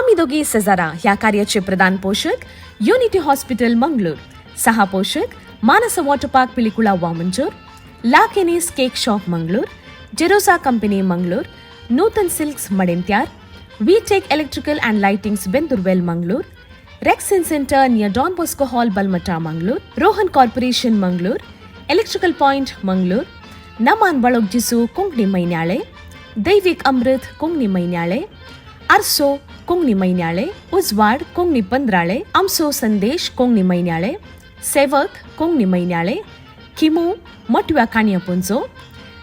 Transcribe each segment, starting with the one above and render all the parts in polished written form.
आमी दोगी सेजारा ह्या कार्याचे प्रधान पोशक युनिटी हॉस्पिटल मंगळूर, सहा पोशक Manasa water park Pilikula Vamanjoor, La Kenny's cake shop Mangalore, Jerosa company Mangalore, Nutan silks Madantyar, V Tech electrical and lightings Bendoorwell Mangalore, Rexin centre near Don Bosco hall Balmatta Mangalore, Rohan corporation Mangalore, electrical point Mangalore, Naman Balogjisu Konkani Mainyale, Daivik Amrit Konkani Mainyale, Arso Konkani Mainyale, Ujwad Konkani Pandrale, Amso Sandesh Konkani Mainyale, Sevak Konkani Mainyale, Kimu Matव्या काणयापुंजो,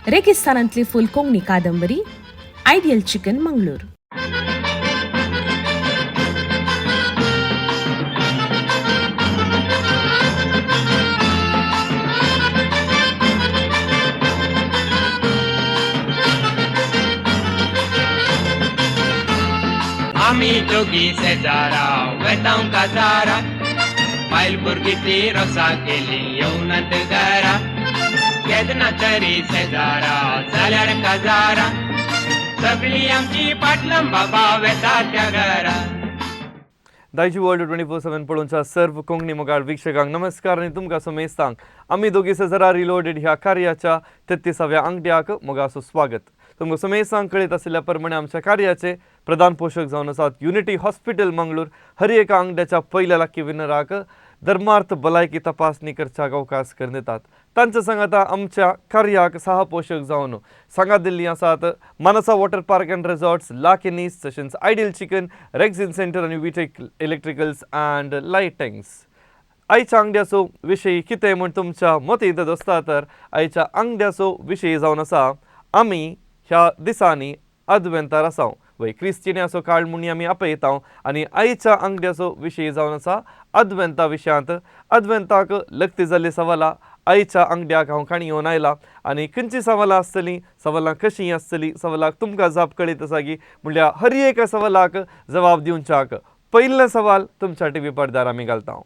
रेगिस्तानांतली फूल कोंकणी कादंबरी, ideal chicken Mangalore. आमी दोगी शेजारा वेतांव काजारा, बायल भुरगीं ती रोसा केली येवनात घरा. केन्ना तरी शेजारा जाल्यार काजारा, सगळी आमची पाटलां बाबा वेता त्या घरा. दायजी वर्ल्ड 24/7 पळोवच्या सर्व कोंकणी मोगाळ वीक्षकांक नमस्कार आनी तुमकां समेस्तांक आमी दोगी सेजारा रिलोडेड ह्या कार्याच्या 33व्या आंगड्याक मोगाचो स्वागत. तुमकां समेस्तांक कळीत आशिल्ल्या प्रमाणे आमच्या कार्याचे प्रधान पोशक जावन आसात युनिटी हॉस्पिटल मंगळूर. हर एका आंगड्याच्या पयल्या लाकी विनराक धर्मार्थ भलायकी तपासणी करच्याक अवकाश करून दितात. तांच्या सांगाता आमच्या कार्याक सहापोशक जावन सांगात दिल्ली आसात Manasa water park and resorts, La Kenny's, तशेंच आयडियल चिकन, रेक्झिन सेंटर आनी विटेक इलेक्ट्रिकल्स अँड लायटिंग्स. आयच्या आंगड्याचो विशय कितें म्हूण तुमच्या मतींत दसता तर आयच्या आंगड्याचो विशय जावन आसा आमी ह्या दिसांनी अद्वेंतार आसा वय क्रिस्तिन्याचो काळ म्हूण आमी आपयता आनी आयच्या आंगड्याचो विशय जावन आसा अद्वेंता विशयांत. अद्वेंताक लग्ती जाल्ली सवालां आयच्या आंगड्याक हांव काणी येवन आयला आनी खंयची सवालां आसतलीं, सवालां कशीं आसतलीं, सवालाक तुमकां जाप कळीत आसा की म्हणल्यार हर एका सवालाक जबाब दिवच्याक पयलें सवाल तुमच्या टीव्ही पडद्यार आमी घालता.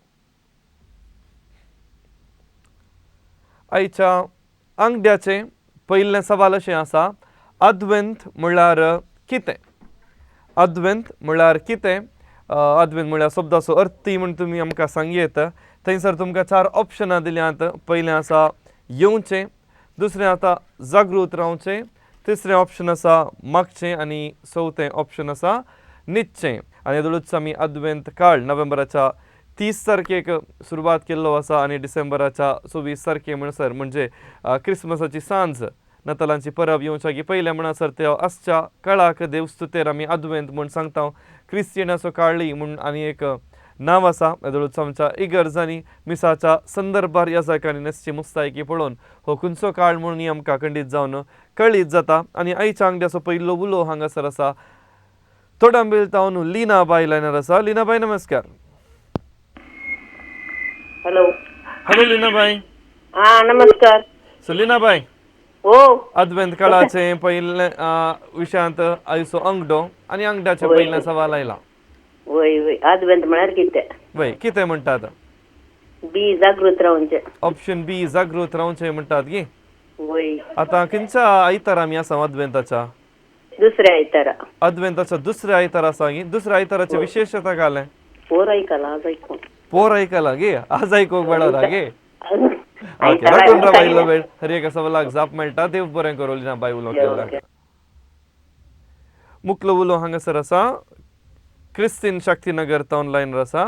आयच्या आंगड्याचें पयलें सवाल अशें आसा, अद्वेंत म्हणल्यार कितें? अद्वेंत म्हणल्यार कितें? अद्वेंत म्हणल्यार शब्दाचो अर्थी म्हूण तुमी आमकां सांगयेत. थंयसर तुमकां चार ऑप्शनां दिल्यांत. पयलें आसा येवचें, दुसरें आसा जागृत रावचें, तिसरें ऑप्शन आसा मागचें आनी चवथें ऑप्शन आसा न्हिदचें. आनी येदोळूच आमी अद्वेंत काळ नोव्हेंबराच्या 30 तारखेक सुरवात केल्लो आसा आनी डिसेंबराच्या 24 तारखे म्हणसर म्हणजे क्रिसमसाची सांज, नतालांची परब येवच्या की पयलें म्हणसर त्या आसच्या काळाक देवस्तुतेर आमी अद्वेंत म्हूण सांगता. क्रिस्तियनाचो काळी म्हूण आनी एक नांव आसा. येदोळूच आमच्या इगर्जांनी मिसाच्या संदर्भार ह्या जाग्यांनी न्हेसची मुस्तायकी पळोवन हो खंयचो काळ म्हणून आमकां खंडीत जावन कळीत जाता. आनी आयच्या आंगड्याचो पयलो उलो हांगासर आसा तोडांबील तावन लीना बाय लायनार आसा. लीना बाय नमस्कार. हॅलो. हॅलो लीना बाय. हा नमस्कार. सो लीना बाय, हो. अद्वेंत काळाचे पयले विशयांत आयचो अंगडो आनी अंगड्याचे पयलें सवाल आयला. वय वय, आदवेंत म्हळ्यार कितें? वय, कितें म्हणटात? बी, जागृत रावचें. ऑप्शन बी, जागृत रावचें म्हणटात की? वय. आतां खंयच्या आयतार आमी आसा अद्वेंताच्या? दुसऱ्या आयतारा. अद्वेंताच्या दुसऱ्या आयतार आसा की? दुसऱ्या आयताराचे विशेशता घालें. पोर आयकला आज आयकून. पोर आयकला गे, आज आयकूंक मेळना गे. ओके, राखून राव इल्लो वेळ, हर एका सवालाक जाप मेळटा. देव बरें करूं लीना बाय उलो केल्ल्याक. मुकलो उलो हांगासर आसा क्रिस्तीन शक्तीनगर तावन लायनर आसा.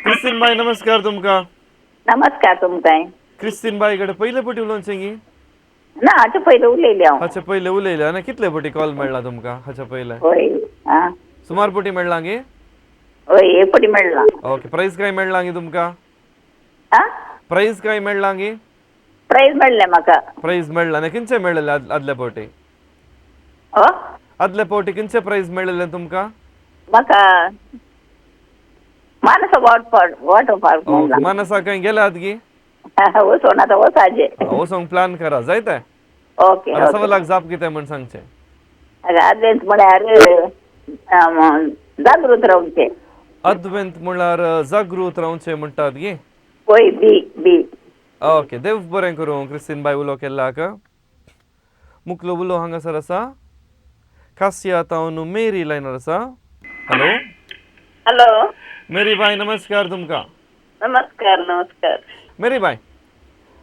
क्रिस्तीन बाय नमस्कार तुमकां. नमस्कार तुमकां. क्रिस्तीन बाय कडेन पयले पटी उलोवचें की? ना, हाचे पयलीं उलयलें हांव. हाचे पयले उलयले आनी कितले पटी कॉल मेळ्ळा तुमकां हाचे पयले? हय आं. सुमार पटी मेळ्ळा गे? हय, एक पटी मेळ्ळा. ओके, प्रायज काय मेळ्ळा गे तुमकां? आं? प्रायज काय मेळ्ळा गे? प्रायज मेळ्ळें म्हाका. प्रायज मेळ्ळा आनी खंयचें मेळ्ळें आदल्या पावटी? हो. आदल्या पावटी खंयचें प्रायज मेळ्ळें तुमकां? म्हाका Manasa water park, water park मेळ्ळा. मानसा खंय गेल्यात गी? वचोन आतां वचाचें. वचोंक प्लॅन करा जायते. ओके. आतां ओके. सवालाक जाप कितें म्हूण सांगचें. आदवेंत म्हळ्यार जागृत रावचें. अद्वेंत म्हणल्यार जागृत रावचें म्हणटात गी? हय, बी बी. ओके, देव बरें करूं क्रिस्तीन बाय उलो केल्ल्याक. मुकलो उलो हांगासर आसा कासिया तावन मेरी लायनार आसा. Hello hello. मेरी बाय, नमस्कार तुमकां. नमस्कार नमस्कार. मेरी बाय,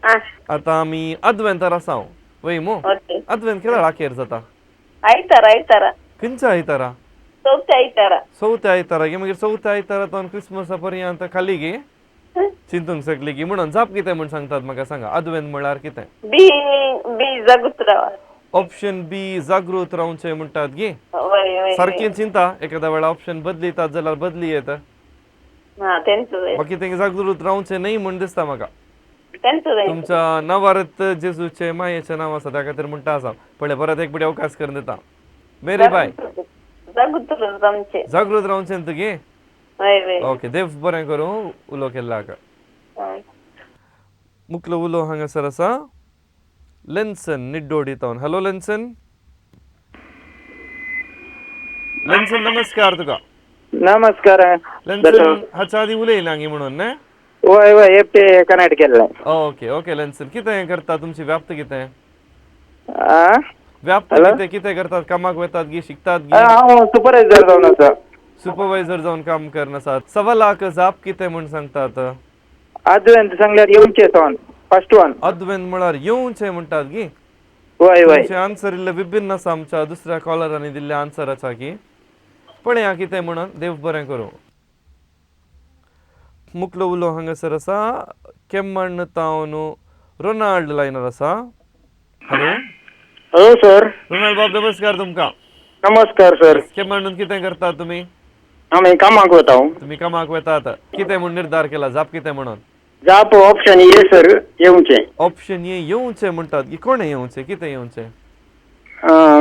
आं. आतां आमी अद्वेंतार आसा वय मो? ओके. अद्वेंत केदळ आखेर जाता? आयतारा आयतारा. खंयच्या आयतारा? चवथ्या आयतारा. चवथ्या आयतारा गे. मागीर चवथ्या आयतारा तावन क्रिसमसा पर्यंत खाली गे चिंतूंक शकली की म्हणून जाप कितें म्हूण सांगतात म्हाका सांगा. अद्वेंत म्हळ्यार कितें? बी बी, जागृत रावा. ऑप्शन बी, जागृत रावचें म्हणटात गे. वय वय. सारकें चिंता, एखाद्या वेळा ऑप्शन बदलितात जाल्यार बदली येता. हा, तेंच जाय. बाकी तेंगे जागृत रावचें न्हय म्हूण दिसता म्हाका. तेंच जाय. तुमच्या नांवारत जेजूचे मायेचें नांव आसा, त्या खातीर म्हणटा आसा. पळय, परत एक पिडी अवकाश करून दिता. मेरी बाय, जागृत रावचें. जागृत रावचें न्ही तुगे? वय वय. ओके, देव बरें करूं उलो केल्ल्याक. हय. मुखलो उलो हांगासर आसा लेन्सन निड्डोडी तावन. हॅलो लेन्सन, लेन्सन नमस्कार तुका. नमस्कार. लेन्सन, हाच्या आदी उलयला गी म्हणून न्ही? वय वय, एकटे कनेक्ट केल्ले. ओके ओके लेन्सन, कितें करता? तुमची व्याप्त कितें? आ? व्याप्त हॅलो? कितें कितें करतात? कामाक वतात गी, शिकतात गी? हांव सुपरवायझर जावन आसा. सुपरवायझर जावन काम करना आसात. 1.25 लाख जाप कितें म्हूण सांगतात? आदवेंत सांगल्यार येवचें सावन फर्स्ट वन. अद्वेंत म्हळ्यार येवचें म्हणटात गी? वय वय. तुमचे आन्सर इल्ले विभिन्न आसा आमच्या दुसऱ्या कॉलरांनी दिल्ल्या आन्सराच्या की. पळया कितें म्हणून, देव बरें करूं. मुखलो उलो हांगासर आसा केम्मण्ण तावन रोनाल्ड लायनर आसा. हॅलो. Hello sir. रोनाल्ड बाब, नमस्कार तुमकां. नमस्कार सर. केम्मण्णून कितें करतात तुमी? आमी कामाक वता. तुमी कामाक वतात. कितें म्हूण निर्धार केला, जाप कितें म्हणून? जाप ऑप्शन ए सर, येवचें. ऑप्शन ए, येवचें म्हणटात की. कोणें येवचें, कितें येवचें?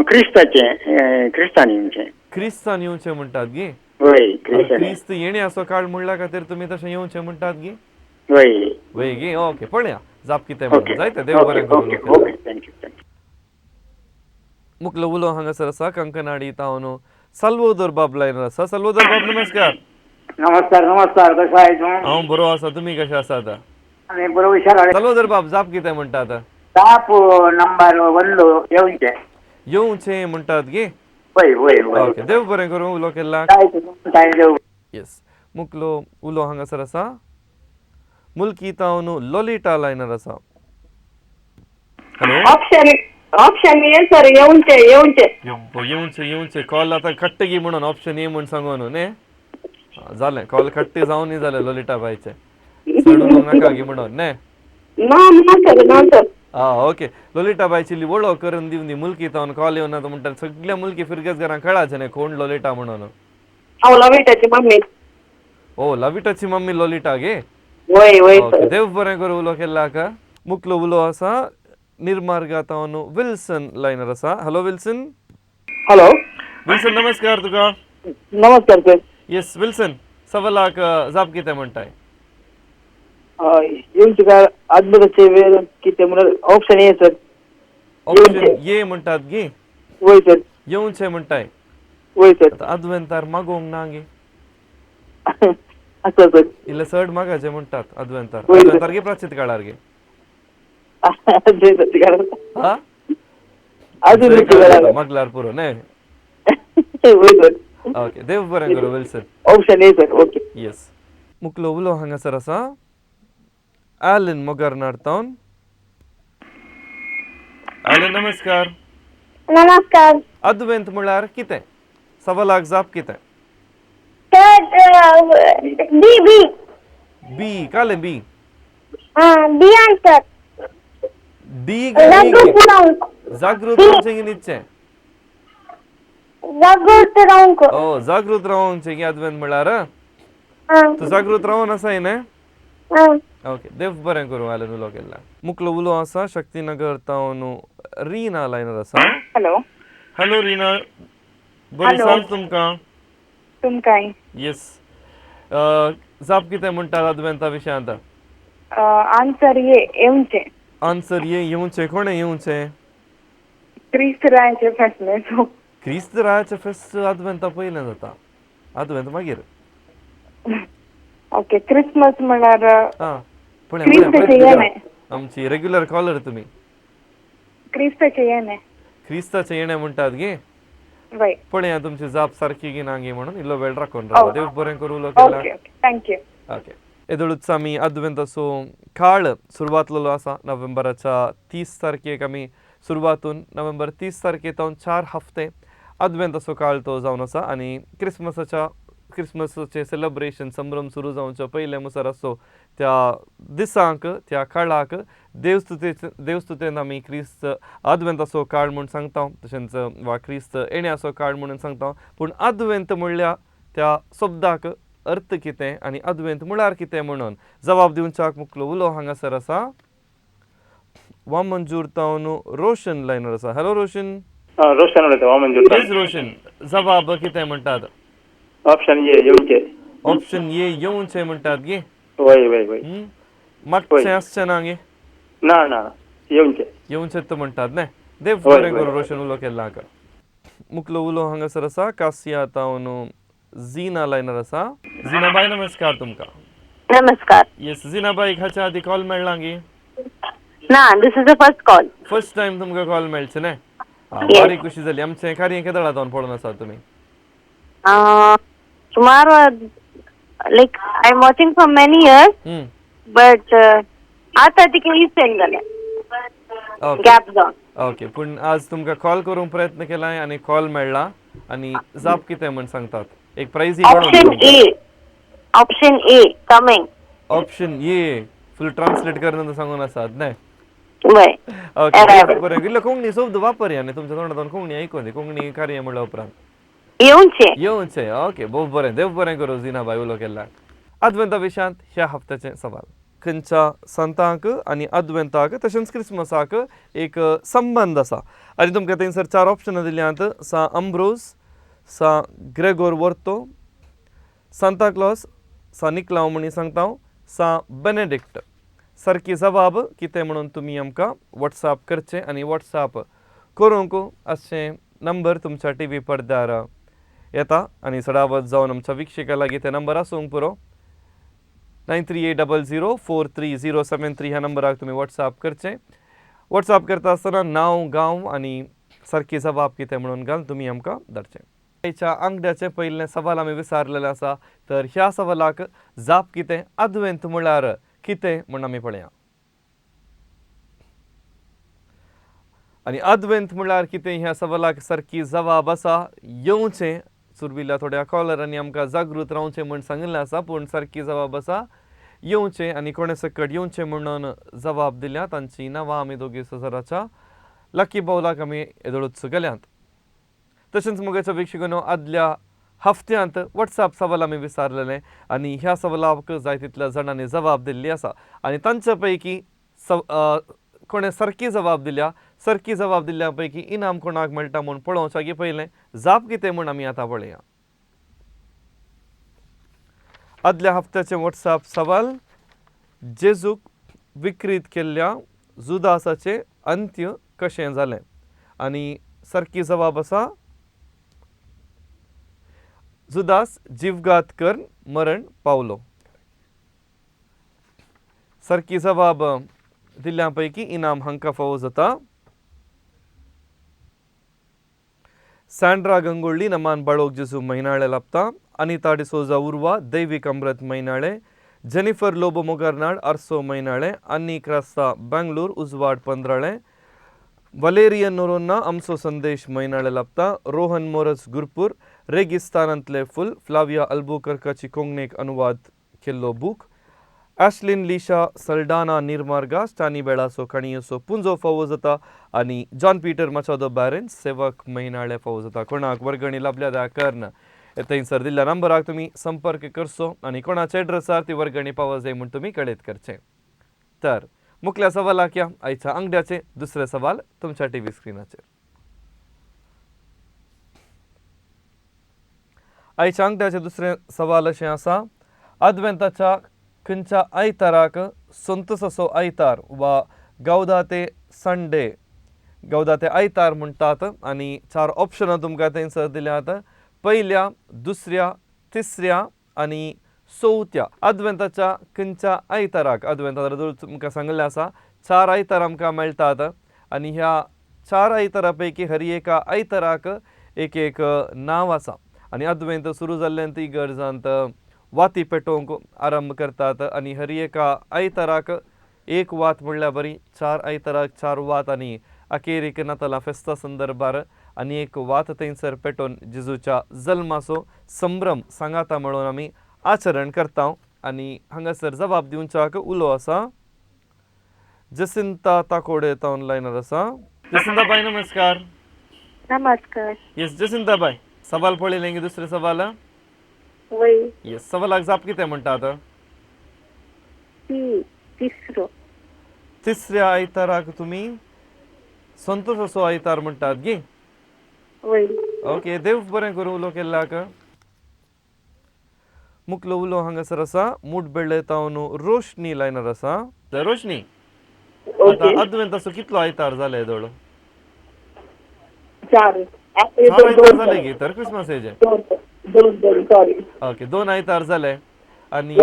क्रिस्ताचें, क्रिस्तान येवचें. क्रिस्तान येवचें म्हणटात गी? वय, क्रिस्तान. क्रिस्त येणे असो काळ म्हणल्या खातीर तुमी तशें येवचें म्हणटात गी? वय. वय गी? ओके, पळया जाप कितें ओके. म्हणून. जायते देव बरें करूं. Okay okay, thank you thank you. मुखलो उलो हांगासर आसा कंकनाडी तावन साल्वोदोर बाब लायनर आसा. साल्वोदोर बाब, नमस्कार. नमस्कार नमस्कार, कसो आहे तूं? हांव बरो आसा, तुमी कशे आसात? आमी बरो हुशार. साल्वोदोर बाब, जाप कितें म्हणटात? ताप नंबर वन येवचे. येवचें म्हणटात गी? वय वय वय. ओके, देव बरें करूं उलो केल्ला. Thank you. Yes, मुखलो उलो हांगासर आसा मुल्की तावन लोलिटा लायनर आसा. Hello. Option option A sir, येवचे येवचे. येवचे येवचे. कॉल आतां कट्टगी म्हणून ऑप्शन ए म्हूण सांगून न्ही जालें. कॉल कट्टे जावन जालें लोलिटा बायचें. चड उलोवंक नाका गी म्हणून न्ही? ना ना सर, ना सर. आं ओके, लोलिटा बायची इल्ली वळख करून दिवन. मुल्की तावन कॉल येवन आतां म्हणटा सगळ्या मुल्की फिरगेज घरां कळाचें न्ही कोण लोलिटा म्हणून. हांव लविटाची मम्मी. ओ, लविटाची मम्मी लोलिटा गे? वय वय. Okay sir. देव बरें करूं उलो केल्लाक. मुखलो उलो आसा निर्मार्गा तावन विल्सन लायनर आसा. Hello Wilson. हॅलो. विल्सन, नमस्कार तुका. नमस्कार सर. येस विल्सन, 1.25 लाख जाप कितें म्हणटाय? येवचे काय आदबदाचे वेळ कितें म्हणल्यार option A sir. Option A म्हणटात गी? वय सर. येवचें म्हणटाय? वय सर. आतां अद्वेंतार मागोवंक ना गे? आसा सर. इल्लें चड मागाचें म्हणटात अद्वेंतार. वय सर. अद्वेंतार गे प्राचीत काळार गे? हा. अजून मागल्यार पुरो न्ही? वय सर. ओके, देव बरें करूं Wilson. Option A sir, okay. Yes, मुखलो उलो हांगासर आसा ॲलन मोगरनाड तावन. ॲलन, नमस्कार. नमस्कार. अद्वेंत म्हळ्यार कितें? 1.25 लाख जाप कितें? तर बी बी. बी कालें बी? बी आन्सर. डी. जागृत रावंक. जागृत रावचें की न्हिदचें? जागृत रावंक. ओ, जागृत रावचें की अद्वेंत म्हळ्यार? तूं जागृत रावन आसाय न्ही? ओके, देव बरें करूं ॲलन उलो केल्ला. मुखलो उलो आसा शक्तीनगर तावन रीना लायनर आसा. हॅलो. हॅलो रीना, बरी सांज तुमकां. तुमकांय. येस, जाप कितें म्हणटात अद्वेंता विशयांत? आन्सर ये, येवचें. आन्सर ये, येवचें. कोणें येवचें? क्रिस्त रायाचें फेस्त न्ही, सो. क्रिस्त रायाचें फेस्त आदवेंता पयलें जाता, आदवेंत मागीर. ओके, क्रिसमस म्हळ्यार आं, पळय. क्रिस्ताचें येणें. आमची रेग्युलर कॉलर तुमी. क्रिस्ताचें येणें. क्रिस्ताचें येणें म्हणटात गे? वय. पळया तुमची जाप सारकी गी ना गी म्हणून इल्लो वेळ राखून राव. देव बरें करूं उलो केला. Okay okay, thank you. Okay, येदोळूच आमी आदवेंताचो काळ सुरवातलेलो आसा. नोव्हेंबराच्या 30 तारखेक आमी सुरवातून नोव्हेंबर 30 तारखे जावन 4 हफ्ते आदवेंताचो काळ तो जावन आसा आनी क्रिसमसाचें सेलेब्रेशन संभ्रम सुरू जावचो पयलें मुसर आसो त्या दिसांक त्या काळाक देवस्तुतेन आमी क्रिस्त आदवेंताचो काळ म्हूण सांगता, तशेंच वा क्रिस्त येण्याचो काळ म्हणून सांगता. पूण आदवेंत म्हणल्यार त्या शब्दाक अर्थ कितें आनी अद्वैत म्हळ्यार कितें म्हणून जबाब दिवच्याक मुकलो उलो हांगासर आसा वामनजूर तावन रोशन लायनर आसा. हॅलो रोशन. रोशन उलयता वामनजूर. प्लीज रोशन, जबाब कितें म्हणटात? ऑप्शन ए येवचे. ऑप्शन ए येवचे म्हणटात गे? वय वय वय. मातशें आसचें ना गे? ना ना, येवचे. येवचें तर म्हणटात न्ही. देव बरें करूं रोशन उलो केल्ला हाका. मुकलो उलो हांगासर आसा कासिया तावन झीना लायनर आसा. झीनाबाई नमस्कार तुमकां. नमस्कार. येस झीनाबाई, हाच्या आदी कॉल मेळ्ळा गी? ना, this is the first call. First time तुमकां कॉल मेळचें न्ही? बारी खुशी जाली. आमचें कार्य केदळा जावन पळोवन आसा तुमी? सुमार like I am watching for many years, but आतां तिका रिसेंट जालें गॅप जावन. ओके, पूण आज तुमकां कॉल करूंक प्रयत्न केला आनी कॉल मेळ्ळा आनी जाप कितें म्हण सांगतात? एक prize. Option A, option A coming. Option A full translate करून सांगून आसात न्ही? वय. ओके बरें, इल्लो कोंकणी शब्द वापरया न्ही, तुमच्या तोंडांतल्यान कोंकणी आयकून दी. कोंकणी कार्य म्हणल्या उपरांत येवचे. येवचे. ओके, भोव बरें, देव बरें करूं झीनाबाई उलो केल्ल्याक. आदवेंता विशयांत ह्या हप्त्याचें सवाल, खंयच्या संतांक आनी अद्वेंताक तशेंच क्रिसमसाक एक संबंद आसा आनी तुमकां थंयसर 4 ऑप्शनां दिल्यांत. सा अम्ब्रोज, सा ग्रेगोर वर्तो, सांता क्लॉस, सा निकलांव म्हणी सांगता हांव, सा बेनेडिक्ट. सारकी जबाब कितें म्हणून तुमी आमकां वॉट्सएप करचें आनी वॉट्सएप करूंक अशें नंबर तुमच्या टी व्ही पडद्यार येता आनी सडावत जावन आमच्या विक्षका लागीं ते नंबर आसूंक पुरो. 9380043073 ह्या नंबराक तुमी वॉट्सएप करचें. वॉट्सएप करता आसतना नांव, गांव आनी सारकी जबाब कितें म्हणून घाल तुमी आमकां धाडचें. आयच्या आंगड्याचें पयलें सवाल आमी विचारलेलें आसा, तर ह्या सवालाक जाप कितें, आदवेंत म्हळ्यार कितें म्हूण आमी पळया. आनी आदवेंत म्हळ्यार कितें ह्या सवालाक सारकी जबाब आसा येवचें. सुरविल्ल्या थोड्या कॉलरांनी आमकां जागृत रावचें म्हूण सांगिल्लें आसा, पूण सारकी जबाब आसा येवचें आनी कोणे सकट येवचें म्हणून जबाब दिल्या तांची नांवां आमी दोगी सजराच्या लकी बावलाक आमी येदोळूच गेल्यांत. तशेंच मोगाच्या वीक्षकांनो, आदल्या हफ्त्यांत वॉट्सएप सवाल आमी विचारलेलें आनी ह्या सवालाक जाय तितल्या जाणांनी जबाब दिल्ली आसा आनी तांच्या पैकी कोणें सारकी जबाब दिल्या, सारकी जबाब दिल्ल्या पैकी इनाम कोणाक मेळटा म्हूण पळोवच्या की पयलें जाप कितें म्हूण आमी आतां पळया. आदल्या हफ्त्याचें वॉट्सएप सवाल, जेजूक विक्रीत केल्ल्या जुदासाचें अंत्य कशें जालें आनी सारकी जबाब आसा जुदास जिवघात करून मरण पावलो. सारकी जबाब दिल्ल्या पैकी इनाम हांकां फावो जाता. सँड्रा गंगोळ्ळी, नमान बाळोक जेजू म्हयनाळे लाबता, अनिता डिसोजा उर्वा, दैवीक अमृत म्हयनाळे, जेनिफर लोबो मोगरनाड, आरसो म्हयनाळे, अन्नी क्रास्ता बेंगलोर, उजवाड पंद्राळे, वलेरियन नोरोन्ना, आमचो संदेश म्हयनाळे लाबता, रोहन मोरस गुरपूर, रेगिस्तानांतले फुल, फ्लाविया अल्बुकर्काची कोंकणीक अनुवाद केल्लो बूक, ॲशलिन लिशा सल्डाना निर्मार्गा, स्टानी बेळाचो काणयेचो पुंजो फावो जाता आनी जॉन पीटर माचादो बॅरन सेवक म्हयनाळे फावो जाता. कोणाक वर्गणी लाभल्या त्या कर्ण थंयसर दिल्ल्या नंबराक तुमी संपर्क करचो आनी कोणाच्या एड्रेसार ती वर्गणी पावो जाय म्हूण तुमी कळीत करचें. तर मुखल्या सवालाक या आयच्या आंगड्याचें दुसरें सवाल तुमच्या टी व्ही स्क्रिनाचेर. आयच्या आंगड्याचें दुसरें सवाल अशें आसा, आदवेंताच्या खंयच्या आयताराक संतोसाचो आयतार वा गावदाते संडे, गावदाते आयतार म्हणटात आनी 4 ऑप्शनां तुमकां थंयसर दिल्यात. पयल्या, दुसऱ्या, तिसऱ्या आनी चवथ्या. आदवेंताच्या खंयच्या आयताराक, आदवेंताचो तुमकां सांगिल्लें आसा 4 आयतार आमकां मेळटात आनी ह्या 4 आयतारा पैकी हर एका आयताराक एक एक नांव आसा आनी अद्वेंत सुरू जाल्ल्यान ती इगर्जांत वाती पेटोवंक आरंभ करतात आनी हर एका आयताराक एक वात म्हणल्यार बरी, चार आयताराक चार वात आनी अखेरीक नातालां फेस्ता संदर्भार आनी एक वात थंयसर पेटोवन जेजूच्या जल्माचो संभ्रम सांगाता म्हणून आमी आचरण करता. आनी हांगासर जबाब दिवच्याक उलो आसा जसिंता ताकोडे ऑनलायनार आसा. जसिंता बाय नमस्कार. नमस्कार. येस जसिंता बाय, सवाल पळयलें की दुसरें सवाल? वय. येस, सवालाक जाप कितें म्हणटा आतां? ती तिसरो. तिसऱ्या आयताराक तुमी संतोष असो आयतार म्हणटात गी? वय. ओके, देव बरें करूं उलो केल्ल्याक. मुखलो उलो हांगासर आसा मुठबेळे तावन रोशनी लायनर आसा. रोशनी, आतां अद्वेंत असो कितलो आयतार जाले दोळ? चार. चार आयतार जाले गी तर क्रिसमस हेजे? दोन दोन, सॉरी. ओके, दोन आयतार जाले आनी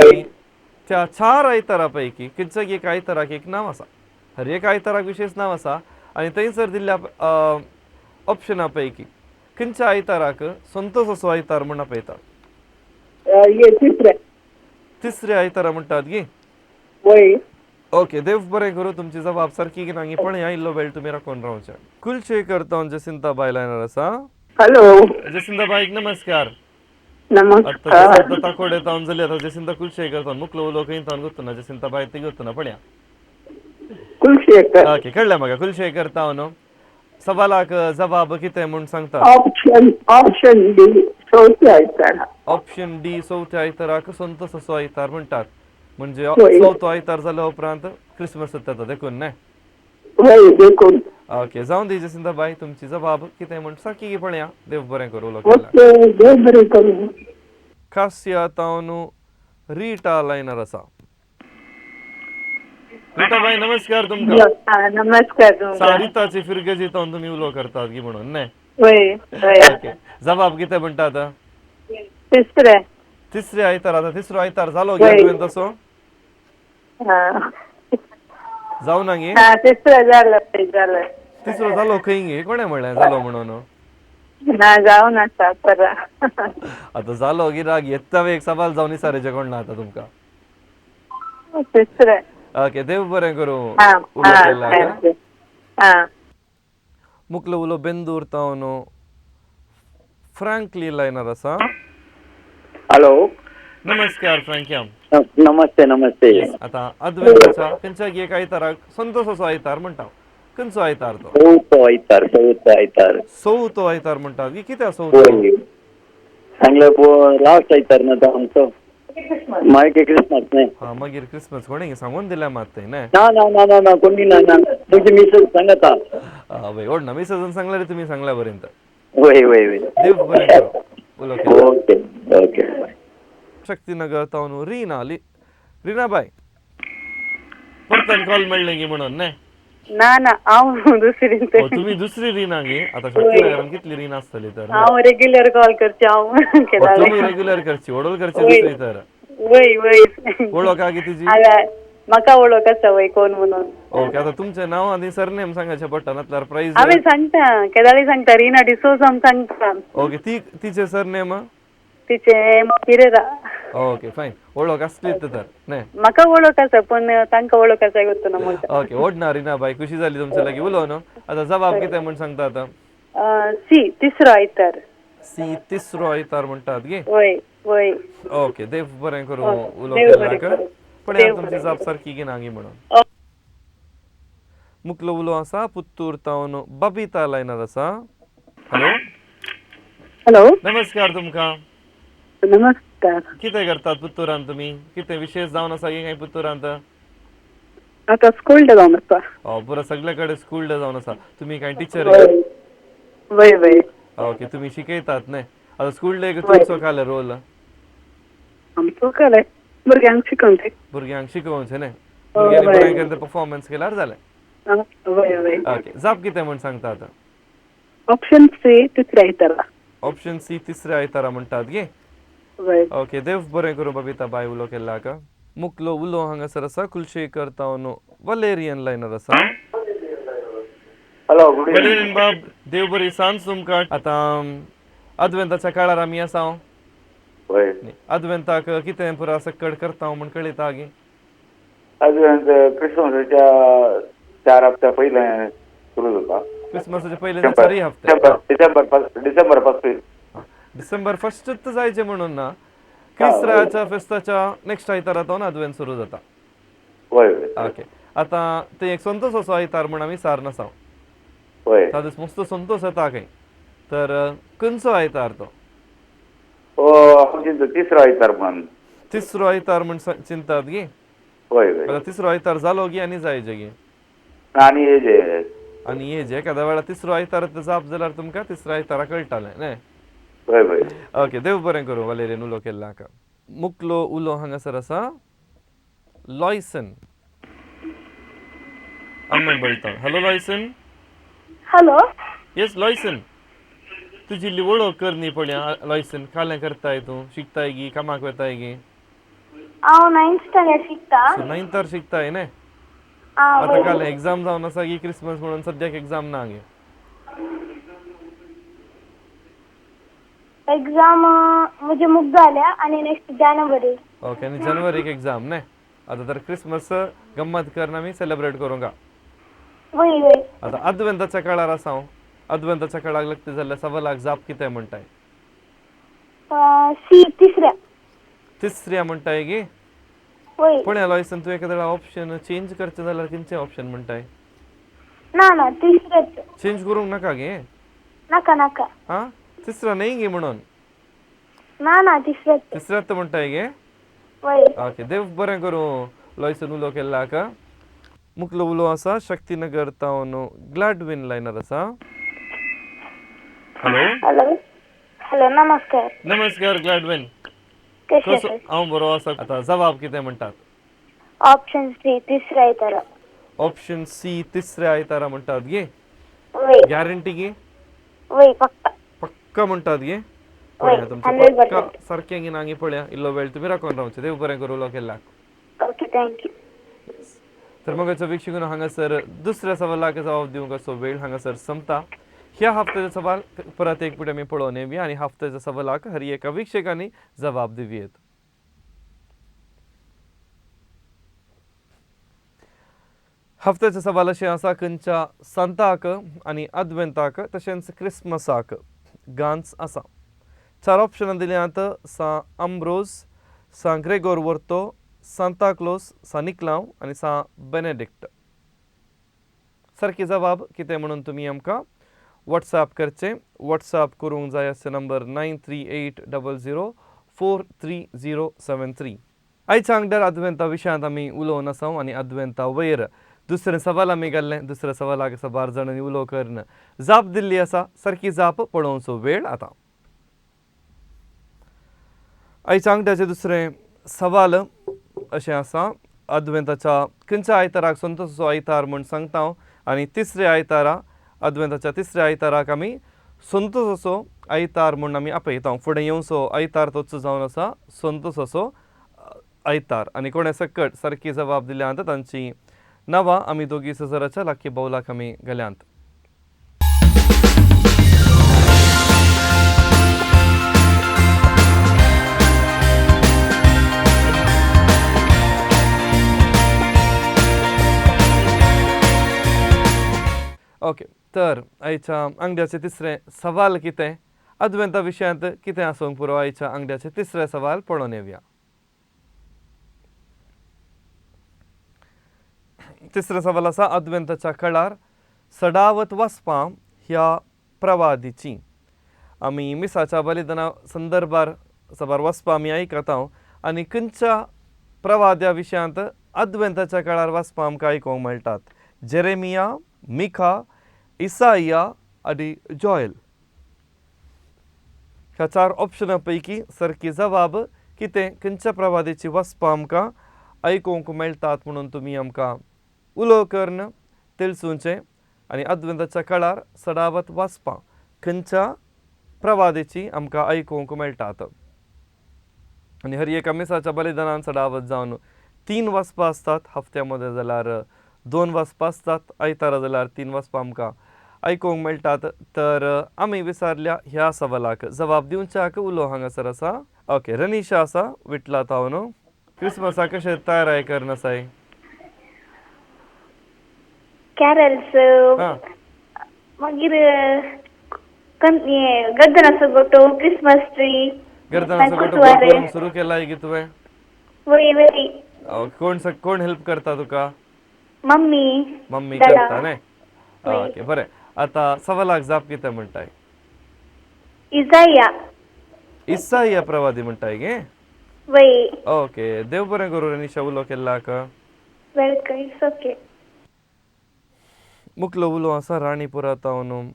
त्या चार आयतारा पैकी खंयच्या एक आयताराक एक नांव आसा, हर एक आयताराक विशेश नांव आसा आनी थंयसर दिल्ल्या ऑप्शना पैकी खंयच्या आयताराक संतोष असो आयतार म्हूण आपयतात? ये तिसरे. तिसऱ्या आयतारा म्हणटात गी? वय. ओके, देव बरें करूं, तुमची जबाब सारकी की ना पण ह्या इल्लो वेळ तुमी राखून रावचे. कुलचे करता जसिंता बाय लायनार आसा. हॅलो. जसिंता बायक नमस्कार. नमस्कार. आता ताकोडे तावन जाली, आतां जसिंता कुलशे करता मुखलो उलो खंय तावन गोत्तना जसिंता बाय ती गोत्तना पळया. कुलशेखर. ओके, कळ्ळें म्हाका. कुलशे करता न्हू, सवालाक जबाब कितें म्हूण सांगता? ऑप्शन ऑप्शन डी, चवथ्या आयतारा. ऑप्शन डी, चवथ्या आयताराक संतोष असो आयतार म्हणटात, म्हणजे होय. चवथो आयतार जाल्या उपरांत क्रिसमस येता देखून न्हय? वय, देखून. ओके, जावन दी जसिंता बाय, तुमची जबाब कितें म्हूण सारकी पळया. देव बरें करूं उलो केल्ल्याक. ओके, देव बरें करूं. कास्या तावन रिटा लायनर आसा. रिटा बाय नमस्कार तुमकां. नमस्कार तुमकां. रिताची फिरगजी तावन तुमी उलो करतात की म्हणून न्हय? वय वय. ओके, जबाब कितें म्हणटा आतां? तिसरे. तिसरे आयतार. आतां तिसरो आयतार जालो गे तुवें तसो? जावं ना गे? तिसरो जालो जालो. तिसरो जालो खंय गे? कोणें म्हणलें जालो म्हणून? ना, जावन आसा परा. आतां जालो गी राग येता एक सवाल जावन विचारायचें कोण ना आतां तुमकां. तिसरे. ओके, देव बरें करूं उलो केल्ल्याक. मुखलो उलो बेंदूर तावन फ्रांकली लायनर आसा. हॅलो. नमस्कार फ्रांक्याम. नमस्ते नमस्ते. आतां अद्वैताच्या खंयच्या एक आयताराक संतोष असो आयतार म्हणटा, खंयचो आयतार तो? चवथो आयतार. चवथो आयतार. चवथो आयतार म्हणटात की कित्याक चवथो? वय, सांगले लास्ट आयतार ना तो आमचो, मागीर क्रिसमस न्हय? हा, मागीर क्रिसमस. कोणें सांगून दिल्या मात थंय न्हय? ना ना ना ना ना, कोणी ना ना, तुमची मिसेस सांगता. वय, ओड ना मिसेसान सांगल्यार तुमी सांगल्या पर्यंत. वय वय वय. देव बरें करूं उलो केलो. Okay okay. Shaktinagar तावन रीना रीना बाय परतन कॉल मेळ्ळें गी म्हणून न्हय? ना ना, हांव दुसरी. तुमी दुसरी रीना गी? आतां शक्तीनगरान कितली रीना आसतली तर? हांव रेग्युलर कॉल करची हांव. तुमी रेग्युलर करची, वडोल करची दुसरी तर? वय वय. वळख आहा गी तिजी? म्हाका वळख आसा वय कोण म्हणून. ओके, आतां तुमचें नांव आनी सरनेम सांगाचें पडटा नातल्यार प्रायज. हांवें सांगता, केदाळी सांगता, रिना डिसोजा सांगता. ओके, ती तिचें सरनेम? तिचें पिरेरा. ओके फायन, वळख आसली तर न्हय? म्हाका वळख आसा पण तांकां वळख आसा गोत्तू ना म्हणटा. ओके, ओडना रिना बाय, खुशी जाली तुमच्या लागीं उलोवन. आतां जबाब कितें म्हूण सांगता आतां? सी, तिसरो आयतार. सी, तिसरो आयतार म्हणटात गे? वय वय. ओके, देव बरें करूं उलो देव बरें केल्ल्याक. करूं. पण देव तुमची बरें जाप सारकी गी ना गी म्हणून. मुखलो उलो आसा पुत्तूर तावन बबिता लायनार आसा. हॅलो. हॅलो. नमस्कार तुमकां. नमस्कार. कितें करतात पुत्तुरान तुमी? कितें विशेश जावन आसा की कांय पुत्तुरांत? आतां स्कूल डे जावन आसा. पुरा सगळे कडेन स्कूल डे जावन आसा. तुमी कांय टिचर? वय वय. ओके, तुमी शिकयतात न्हय? आतां स्कूल डे तुमचो काले रोल? आमचो काले भुरग्यांक शिकोवचें. भुरग्यांक शिकोवचें न्हय? भुरग्यांनी बरें केलें परफॉर्मन्स केल्यार जालें. वय वय. ओके, जाप कितें म्हूण सांगता आतां? ऑप्शन सी, तिसऱ्या आयतारा. ऑप्शन सी, तिसऱ्या आयतारा म्हणटात गे? वय. ओके, देव बरें करूं बबिता बाय उलो केल्ल्याक. मुखलो उलो हांगासर आसा कुलशेखर तावन वलेरियन लायनर आसा. हॅलो, गुड वलेरियन बाब, देव बरी सांज तुमकां. आतां अद्वेंताच्या काळार आमी आसा. वय. अद्वेंताक कितें पुरा सक्कड करता म्हण कळयता गे? अजून क्रिसमसाच्या 4 हप्त्या पयलें सुरू जाता. क्रिसमसाच्या पयले 4 हप्ते. डिसेंबर 1. डिसेंबर 1 जायचे म्हणून ना, क्रिस्त्राच्या फेस्ताच्या नेक्स्ट आयतारा तो अद्वेंत सुरू जाता. वय. ओके, आतां ते एक संतोष असो आयतार म्हण आमी सार नासाव. वय. त्या दीस मस्त संतोष येता खंय. तर खंयचो आयतार तो? हांव तिसरो आयतार म्हणून. तिसरो आयतार म्हण चिंतात गे? वय वय. आतां तिसरो आयतार जालो गी आनी जायचे गे? आनी हेजे आनी हेजे एखाद्या वेळार तिसरो आयतार जाप जाल्यार तुमकां तिसरो आयतारा कळटालें न्ही? वय वय. ओके, देव बरें करूं वालेरियन उलो केल्लो हाका. मुकलो उलो हांगासर आसा लॉयसन अम्मन बळता. हॅलो लॉयसन. हॅलो. येस लॉयसन, तुजी इल्ली वळख कर न्ही पळया. लॉयसन, कालें करताय तूं? शिकताय गी कामाक वताय गी? हांव नायन्थ स्टँडर्ड शिकता. सो नायन्थार शिकताय न्ही? आं, आतां वय. काल एग्जाम जावन आसा गी क्रिसमस म्हणून सद्याक एग्जाम ना गे? एग्जाम म्हजे मुग जाल्या आनी नेक्स्ट जानेवारी. ओके, आनी जानेवारीक एग्जाम न्ही? आतां तर क्रिसमस गम्मत करून आमी सेलेब्रेट करूंक. वय वय. आतां अद्वेंताच्या काळार आसा हांव. अद्वेंताच्या काळाक लागता जाल्यार सवालाक जाप कितें म्हणटाय? सी, तिसऱ्या. तिसऱ्या म्हणटाय गी? वय. पण लॉयसन, तूं एखाद्या वेळार ऑप्शन चेंज करचें जाल्यार खंयचें ऑप्शन म्हणटाय? ना ना, तिसऱ्याच. चेंज करूंक नाका गे? नाका नाका. आं, तिसरा न्ही गे म्हणून? ना ना, तिसऱ्याच. तिसऱ्याच म्हणटाय गे? वय. ओके, देव बरें करूं लॉयसन उलो केल्लो हाका. मुकलो उलो आसा शक्तीनगर तावन ग्लॅडविन लायनार आसा. हॅलो. हॅलो हॅलो, नमस्कार. नमस्कार ग्लॅडविन. कशें कसो? आसा? हांव बरो आसा. आतां जबाब कितें म्हणटात? ऑप्शन सी, तिसऱ्या आयतारा. ऑप्शन सी तिसऱ्या आयतारा म्हणटात गे? वय. गॅरंटी गे? वय, पक्का. पक्का म्हणटात गे? वय, पळया तुमचें 100%. पक्का सारकें गी ना गी पळया. इल्लो वेळ तुमी राखून रावचें. देव बरें करूं उलो केल्ल्याक. Okay, thank you. तर मगाचो वीक्षकून हांगासर दुसऱ्या सवालाक जबाब दिवंक असो वेळ हांगासर संपता. ह्या हप्त्याचो सवाल परत एक फावटी आमी पळोवन येवया आनी हप्त्याच्या सवालाक हर एका वीक्षकांनी जबाब दिवयेत. हप्त्याचो सवाल अशें आसा, खंयच्या सांताक आनी अद्वेंताक तशेंच क्रिसमसाक गांच आसा? 4 ऑप्शनां दिल्यांत. सा आंब्रोज, सा ग्रेगोर वर्तो, सांता क्लोज, सा निकलांव आनी सा बेनेडिक्ट. सारकी जबाब कितें म्हणून तुमी आमकां वॉट्सएप करचें. वॉट्सएप करूंक जाय आसचे नंबर 9380043073. आयच्या आंगड्यार अद्वेंता विशयांत आमी उलोवन आसा आनी अद्वेंता वयर दुसरें सवाल आमी घाल्लें. दुसऱ्या सवालाक साबार जाणांनी उलो करून जाप दिल्ली आसा. सारकी जाप पळोवचो वेळ आतां. आयच्या आंगड्याचें दुसरें सवाल अशें आसा, अद्वेंताच्या खंयच्या आयताराक संतोषाचो आयतार म्हूण सांगता हांव आनी तिसऱ्या आयतारा अद्वेंताच्या तिसऱ्या आयताराक आमी संतोषाचो आयतार म्हूण आमी आपयता. फुडें येवचो आयतार तोच जावन आसा संतोषाचो आयतार. आनी कोणें सकट सारकी जबाब दिल्या आतां तांची नांवां आमी दोगी सजराच्या लाकी बावलाक आमी गेल्यांत. ओके, तर आयच्या आंगड्याचें तिसरें सवाल कितें? अद्वेंता विशयांत कितें आसूंक पुरो? आयच्या आंगड्याचें तिसरें सवाल पळोवन येवया. तिसरें सवाल आसा, अद्वेंताच्या काळार सडावत वाचपां ह्या प्रवादीची आमी मिसाच्या बलिदाना संदर्भार साबार वाचपां आमी आयकता आनी खंयच्या प्रवाद्या विशयांत अद्वेंताच्या काळार वाचपां आमकां आयकूंक मेळटात? जेरेमिया, मिखा, इसाया आनी जॉयल. ह्या 4 ऑप्शनां पैकी सारकी जबाब कितें? खंयच्या प्रवादीची वाचपां आमकां आयकूंक मेळटात म्हणून तुमी आमकां उलो करून तेलसूंचें आनी अद्वेंताच्या काळार सडावत वाचपां खंयच्या प्रवादीची आमकां आयकूंक मेळटात? आनी हर एका मिसाच्या बलिदानान सडावत जावन 3 वाचपां आसतात. हप्त्या मदें जाल्यार 2 वाचपां आसतात, आयतारा जाल्यार 3 वाचपां आमकां आयकूंक मेळटात. तर आमी विचारल्या ह्या सवालाक जबाब दिवच्याक उलो हांगासर आसा. ओके, रनिशा आसा विटला तावन. क्रिसमसाक कशें तयाराय करन आसाय? कॅरल्स. हां. मागीर गर्दनाचो गोटो, क्रिसमस ट्री. गर्दनाचो गोटो करूंक सुरू केलाय की तुवें? वय वय. कोण कोण हेल्प करता तुका? मम्मी. मम्मी करता न्ही? ओके, बरें. आतां सवालाक जाप कितें म्हणटाय? इजाया. इसाया प्रवादी म्हणटाय गे? वय. ओके, देव बरें करूं रनिशा उलो केल्लाक. Welcome, it's okay. मुखलो उलो आसा राणीपुरा तावन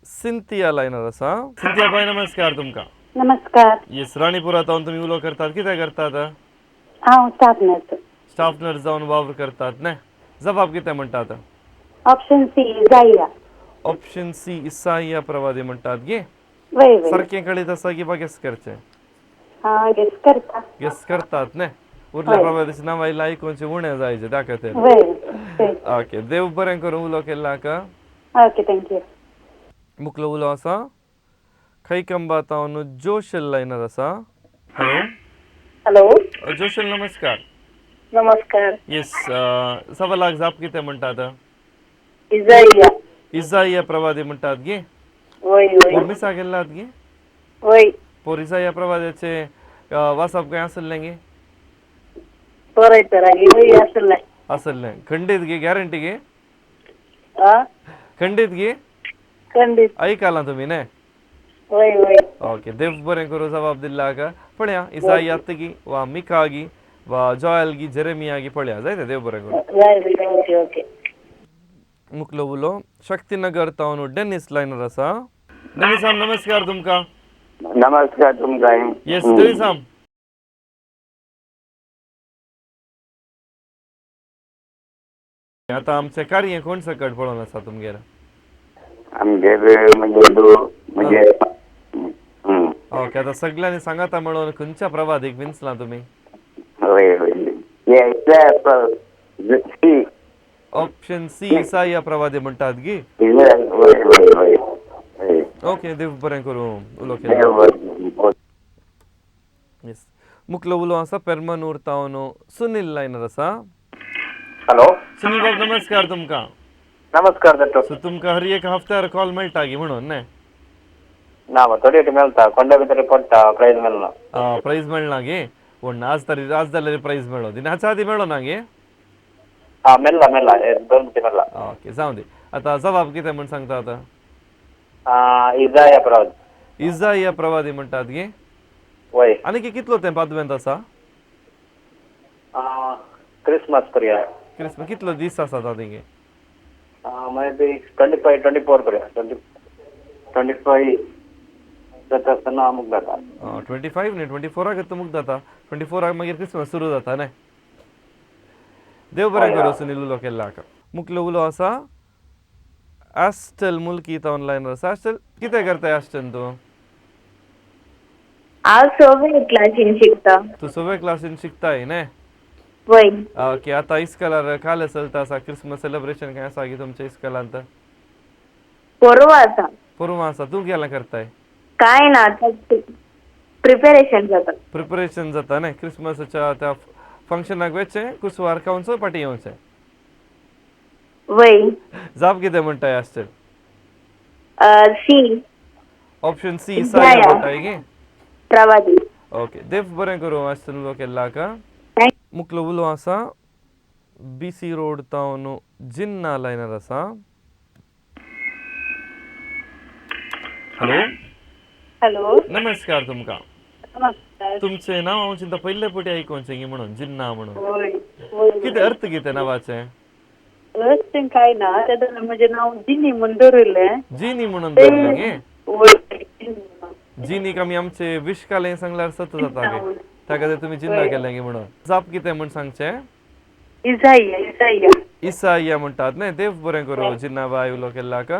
सिंथिया लायनर आसा. सिंथिया बाय नमस्कार तुमकां. नमस्कार. येस, राणीपुरा तावन तुमी उलो करतात, कितें करतात? हांव स्टाफ नर्स. स्टाफ नर्स जावन वावर करतात न्ही? जबाब कितें म्हणटात? Option C Isaiah. Option C Isaiah प्रवादी म्हणटात गे? वय वय. सारकें कळीत आसा की बा गेस करचें? हां, गेस करता. गेस करतात न्ही? उरल्या प्रवादीचे नांव आयला आयकुचे उणें जायचे त्या खातीर. वय वय. ओके, देव बरें करूं उलो केल्लाक. Okay, thank you. मुखलो उलो आसा खैकंबा तावन जोशल लायनर आसा. हॅलो. हॅलो. जोशल नमस्कार. नमस्कार. येस, सवालाक जाप कितें म्हणटात? इजाया. इजाया प्रवादी म्हणटात गे? वय वय. पोर मिसा गेल्लात गे? वय. पोर इजाया प्रवाद्याचे वाचप काय आसलें गे? बरयतरा गे? वय, आसलें. आसलें खंडीत गे? गॅरंटी गे? आ? खंडीत गे? खंडीत. ऐकाला तुमी न्ही? वय वय. ओके, देव बरें करूं जबाब दिल्ला का. पळया इसाया गी वा मिका गी वा जॉयल गी जेरेमिया गी पळया जायते. देव बरें करूं. जाय. Okay okay. मुखलो उलो शक्तीनगर तावन डेनिस लायनर आसा. डेनिसाम नमस्कार तुमकां. नमस्कार तुमकां. येस डेनिसाम, आतां आमचें कार्य कोण सकट पळोवन आसा तुमगेर? आमगेर म्हणजे म्हणजे ओके, आतां सगळ्यांनी सांगाता म्हणून खंयच्या प्रवादीक विंचलां तुमी? वय वय, सी. ऑप्शन सी इसाया प्रवादी म्हणटात गी? वय वय वय वय. ओके, देव बरें करूं उलो केलो. येस, मुखलो उलो आसा पेरमनूर तावन सुनील लायनर आसा. हॅलो. सुनील बाब नमस्कार तुमकां. नमस्कार डॉक्टर. सो तुमकां हर एक हफ्त्यार कॉल मेळटा गी म्हणून न्ही? ना, थोडे मेळटा, कोंडा भितर पडटा, प्रायज मेळना. प्रायज मेळना गे? पूण आज तरी आज जाल्यार प्रायज मेळो दी, हाच्या आदी मेळो ना गे? हा, मेळ्ळा मेळ्ळा, दोन मेळ्ळा. ओके, जावं दी. आतां जबाब कितें म्हूण सांगता आतां? इजाया प्रवाद. इजाया प्रवादी म्हणटात गे? वय. आनी कितलो तें पादवेंत आसा? क्रिसमस पर्यंत. क्रिसमस कितलो दीस आसा आतां थिंगे? मे बी 25 24 पर्यंत, 25 जाता आसतना अमुक जाता. 25 न्ही, 24 तुमकां जाता. 24 मागीर क्रिसमस सुरू जाता न्ही? देव बरें करूं सुनील उलो केल्लाक. मुखलो उलो आसा आस्टल मुल्की ऑनलायन आसा. आस्टल कितें करताय आस्टन तूं? हांव सवे क्लासीन शिकता. तूं सवे क्लासीन शिकताय न्ही? वय. ओके, आतां इस्कॉलार काले चलता आसा, क्रिसमस सेलिब्रेशन काय आसा की तुमच्या इस्कॉलांत? पोरवा आसा. पोरवां आसा. तूं केन्ना करताय? काय ना, आतां प्रिपेरेशन जाता. प्रिपरेशन जाता न्ही क्रिसमसाच्या त्या फंक्शनाक वचचें, कुसवार खावचो, पाटी येवचें. वय. जाप कितें म्हणटाय आसचें? सी. ऑप्शन सी इसाया म्हणटाय गे? प्रवादी. ओके, देव बरें करूं आसचें उलो केल्लाक. मुखलो उलो आसा बी सी रोड तावन जिन्ना लायनर आसा. हॅलो. हॅलो. नमस्कार तुमकां. नमस्कार. तुमचें नांव हांव चिंता पयले फावटी आयकोचें गी म्हणून जिन्ना म्हणून. वय वय. कितें अर्थ कितें नांवाचें? तें काय ना, तेन्ना म्हजें नांव जिनी म्हूण दवरिल्लें. जिनी म्हणून दवरलें गे? वय. जिनीक आमी आमचे विश कालें सांगल्यार सत जाता गे, त्या खातीर तुमी जिन्ना केलें गी म्हणून. जाप कितें म्हूण सांगचें? इजाया इजाया. इसाया म्हणटात न्ही? देव बरें करूं जिन्ना बाय उलो केल्लाक.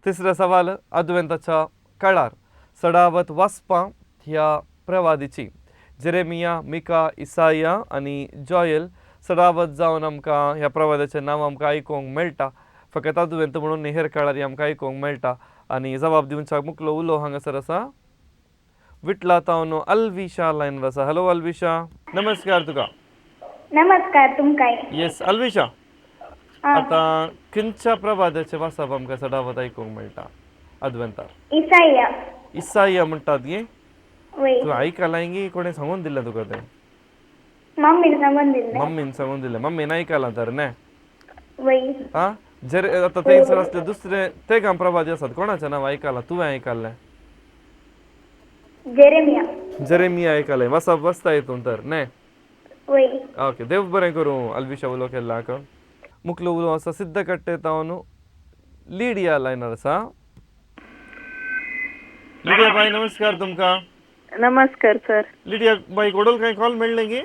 तिसरो सवाल, अद्वेंताच्या काळार सडावत वाचपां ह्या प्रवादीची जेरेमिया, मिका, इसाया आनी जॉयल सडावत जावन आमकां ह्या प्रवादाचें नांव आमकां आयकूंक मेळटा. फकत आदवेंत म्हणून हेर काळारी आमकां आयकूंक मेळटा. आनी जबाब दिवच्याक मुकलो उलो हांगासर आसा विटला तावन अल्विशा लायनार आसा. हॅलो अल्विशा, नमस्कार तुका. नमस्कार तुमकांय. येस अल्विशा, आतां खंयच्या प्रवादाचें वाचप आमकां सदावत आयकूंक मेळटा आदवेंतार? इसाया. इसाया म्हणटात गे? वय. तूं आयकलां गी कोणें सांगून दिलें तुका तें? मम्मीन सांगून दिल्लें. मम्मीन सांगून दिलें. मम्मीन आयकलां तर न्ही? वय. आं, जर आतां थंयसर आसले दुसरे ते काम प्रवादी आसात, कोणाचें नांव आयकलां तुवें आयकल्लें? जेरेमिया. जेरेमिया आयकलें. वाचप वाचता हितून तर न्ही? वय. ओके, देव बरें करूं अल्विशा उलो केल्ल्याक. मुकलो उलो आसा सिद्ध कट्टे तावन लिडिया लायनार आसा. लिडिया बाय नमस्कार तुमकां. नमस्कार सर. लिडिया बाई कोडोल कांय कॉल मेळ्ळें गी?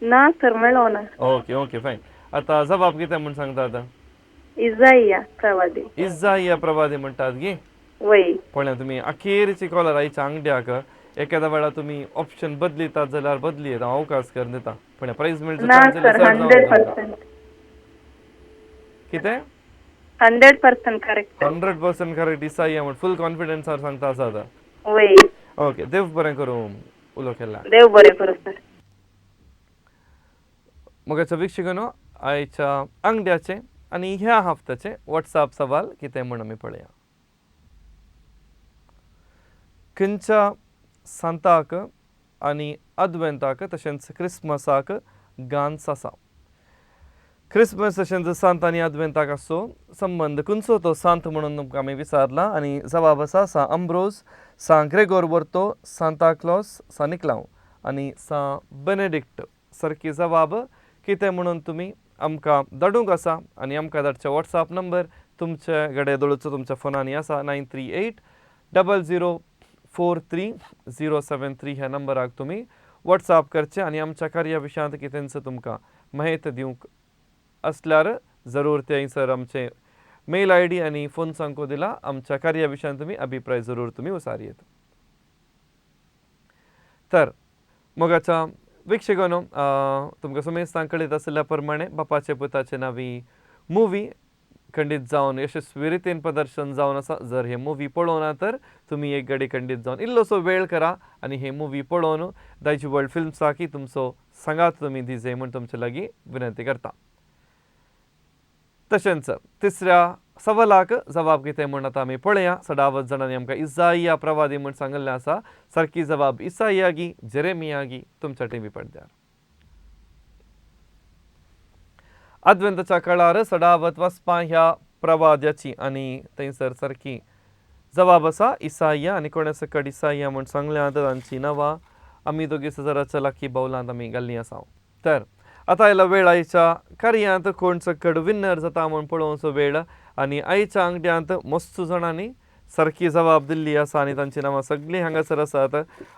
ना सर, मेळो ना. Okay okay fine. आतां जबाब कितें म्हूण सांगता आतां? इजाइया प्रवादी. इजाइया प्रवादी म्हणटात गी? वय. पळया तुमी अखेरची कॉलर आयच्या आंगड्याक एखाद्या वेळार तुमी ऑप्शन बदलितात जाल्यार बदली येता, हांव अवकाश करून दिता. पळया प्रायज मेळचो ना चान्स सर, जाल्यार चड जावन 100%. कितें? 100% करेक्ट. 100% करेक्ट इसाइया म्हण फूल कॉन्फिडन्सार सांगता आसा आतां. वय. ओके, देव बरें करूं उलो केल्ला. देव बरें करूं सर. मोगाच्या वीक्षकांनो, आयच्या आंगड्याचें आनी ह्या हफ्त्याचें वॉट्सएप सवाल कितें म्हूण आमी पळया. खंयच्या सांताक आनी अद्वेंताक तशेंच क्रिसमसाक गांस आसा? क्रिसमस तशेंच सांत आनी अद्वेंताक आसचो संबंद खंयचो तो सांत म्हणून तुमकां आमी विचारला आनी जबाब आसा सां अम्ब्रोज, सां ग्रेगोर वर्तो, सांता क्लॉस, सां निकलांव आनी सां बेनेडिक्ट. सारकी जबाब कितें म्हणून तुमी आमकां धाडूंक आसा आनी आमकां धाडचे वॉट्सएप नंबर तुमचे गडे दोळचो तुमच्या फोनांनी आसा 938 00 43 073. ह्या नंबराक तुमी वॉट्सएप करचें आनी आमच्या कार्या विशयांत कितेंच तुमकां म्हायती दिवंक असल्यार जरूर थंयसर आमचे मेल I D आनी फोन सांको दिला. आमच्या कार्या विशयांत तुमी अभिप्राय जरूर तुमी उसारयेत. तर मोगाच्या वीक्षकांनो, तुमकां सुमेस्तांक कळीत आशिल्ल्या प्रमाणे बापाचे पुताचे नवी मुवी खंडीत जावन यशस्वी रितीन प्रदर्शन जावन आसा. जर हे मुवी पळोवना तर तुमी एक गडी खंडीत जावन इल्लोसो वेळ करा आनी हे मुवी पळोवन दायजी वर्ल्ड फिल्म्साकी तुमचो सांगात तुमी दिजे म्हूण तुमचे लागीं विनंती करता. तशेंच तिसऱ्या सवालाक जबाब कितें म्हूण आतां आमी पळया. सदावत जाणांनी आमकां इसाइया प्रवादी म्हूण सांगिल्लें आसा. सारकी जबाब इसाइया गी जेरेमिया गी तुमच्या टिवी पडद्यार. आदवेंताच्या काळार सदावत वचपा ह्या प्रवाद्याची आनी थंयसर सारकी जबाब आसा इसाइया आनी कोणें सकट इसाइया म्हूण सांगलें आतां तांची नांवां आमी दोगी सजराच्या लाखी बावलांत आमी घाल्लीं आसा. तर आतां आयला वेळ आयच्या कार्यांत कोण सकट विनर जाता म्हूण पळोवचो वेळ आनी आयच्या आंगड्यांत मस्त जाणांनी सारकी जबाब दिल्ली आसा आनी तांची नांवां सगळीं हांगासर आसात.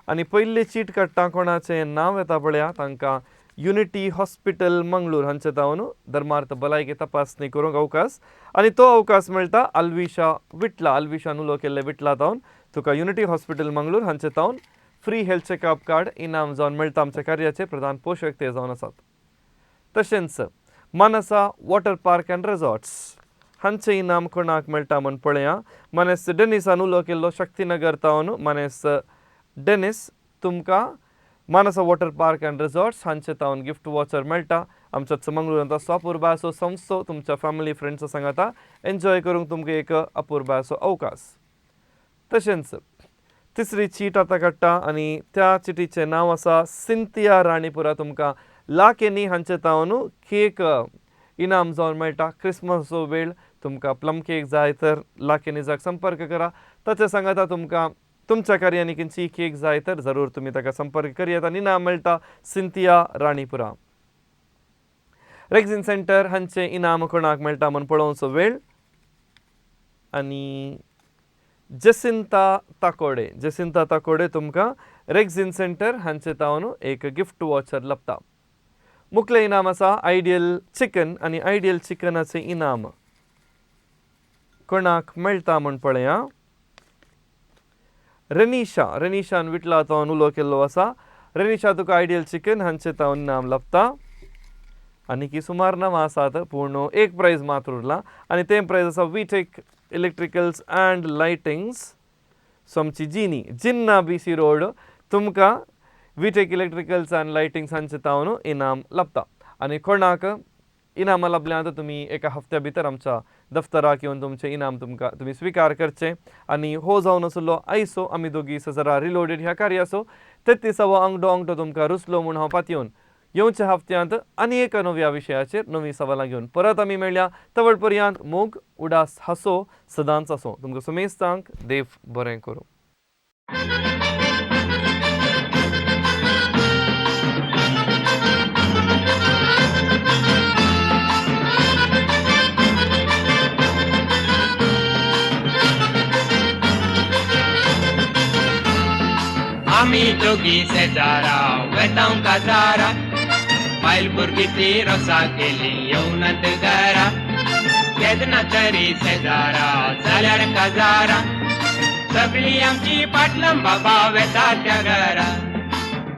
आनी पयली चीट काडटा कोणाचें नांव येता पळया, तांकां युनिटी हॉस्पिटल मंगळूर हांचे तावन धर्मार्थ भलायकी तपासणी करूंक अवकाश आनी तो अवकाश मेळटा अल्विशा विटला. अल्विशान उलो केल्ले विटला तावन तुका युनिटी हॉस्पिटल मंगळूर हांचे तावन फ्री हेल्थ चॅकअप कार्ड इनाम जावन मेळटा. आमच्या कार्याचे प्रधान पोशक ते जावन आसात. तशेंच Manasa water park and resorts हांचें इनाम कोणाक मेळटा म्हूण पळया. मानेस डेनिसान उलो केल्लो शक्तीनगर तावन. मानेस डेनिस तुमकां Manasa water park and resorts हांचे तावन गिफ्ट वॉचर मेळटा. आमच्या मंगळूरांत असो अपुरबाय असो संस्थो तुमच्या फॅमिली फ्रेंड्सा सांगाता एन्जॉय करूंक तुमकां एक अपुरबाय असो अवकाश. तशेंच तिसरी चीट आतां काडटा आनी त्या चिटीचें नांव आसा सिंथिया राणीपुरा. तुमकां लाकेनी हांचे तावन केक इनाम जावन मेळटा. क्रिसमसचो वेळ तुमकां प्लम केक जाय तर लाकेनीजाक संपर्क करा. ताचे सांगाता तुमकां तुमच्या कार्यानी खंयची केक जाय तर जरूर तुमी ताका संपर्क करयात आनी इनाम मेळटा सिंथिया राणीपुरा. रेक्झिन सेंटर हांचें इनाम कोणाक मेळटा म्हूण पळोवचो वेळ आनी जसिंता ताकोडे. जसिंता ताकोडे तुमकां रेक्झिन सेंटर हांचे तावन एक गिफ्ट वॉचर लभता. मुखलें इनाम आसा आयडियल चिकन आनी आयडियल चिकनाचें इनाम कोणाक मेळटा म्हूण पळया. रेनिशा. रेनिशान विटला तावन उलो केल्लो आसा. रेनिशा तुका आयडियल चिकन हांचे तावन इनाम लभता. आनी सुमार नांवां आसात पूण एक प्रायज मात्र उरला आनी तें प्रायज आसा विटेक इलेक्ट्रिकल्स अँड लायटिंग्स. सो आमची जिनी जिन्ना बी सी रोड, तुमकां विटेक इलेक्ट्रिकल्स अँड लायटिंग्स हांचे तावन इनाम लाबता. आनी कोणाक इनामां लाबल्यांत, तुमी एका हफ्त्या भितर आमच्या दफ्तराक येवन तुमचें इनाम तुमकां तुमी स्विकार करचें. आनी हो जावन आसलो आयचो आमी दोगी सजरा रिलोडेड ह्या कार्याचो 33वो आंगडो. आंगडो तुमकां रुचलो म्हूण हांव पातयेवन येवच्या हफ्त्यांत आनी एका नव्या विशयाचेर नवी सवालां घेवन परत आमी मेळया. तवळ पर्यंत मोग, उडास, हांसो सदांच आसो. तुमकां सुमेस्तांक देव बरें करूं. आमी दोगी शेजारा वेतांव काजारा, बायल भुरगीं ती रोसा केली येवनात घरा. केन्ना तरी शेजारा जाल्यार काजारा, सगळी आमची पाटलां बाबा वेता त्या घरा.